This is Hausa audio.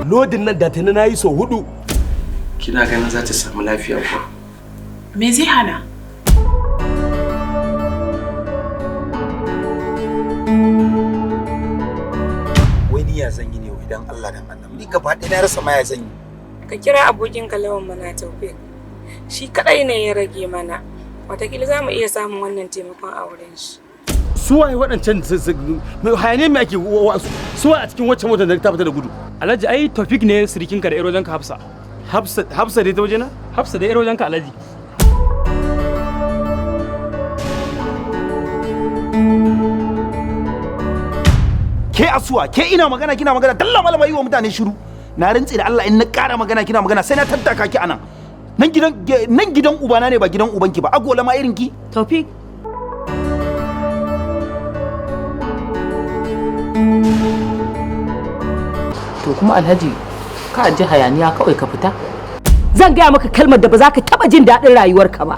Lodin nan da tuni na yi sau hudu. Kina ganin za ta samu lafiya kuwa? Me zai hana? Wai ni ya zan yi ne idan Allah dan Annabi, ni gaba ɗaya na rasa ma ya zan yi. Ka kira abokin lawan mana Taufik. Shi kadai ne ya rage mana. Wataƙila za mu iya samun wannan taimakon a wurin shi. Su waye waɗancan hayaniyar me ake? Su waye a cikin waccan motar da ta fita da gudu? Alhaji, ai Taufik ne sirikinka da yar wajenka Hafsa. Hafsa, Hafsa dai ta wajena? Hafsa da yar wajenka, : Alhaji. Ke asuwa, ke ina magana kina magana, dalla malama yi wa mutane shiru. Na rantse da Allah in na ƙara magana kina magana sai na tattaka ki anan. Nan gidan, nan gidan ubana ne, ba gidan ubanki ba. Agola ma irin ki. Taufik. To kuma Alhaji, ka ji hayaniya kawai ka fita. Zan gaya maka kalmar da ba za ka taɓa jin daɗin rayuwarka ba.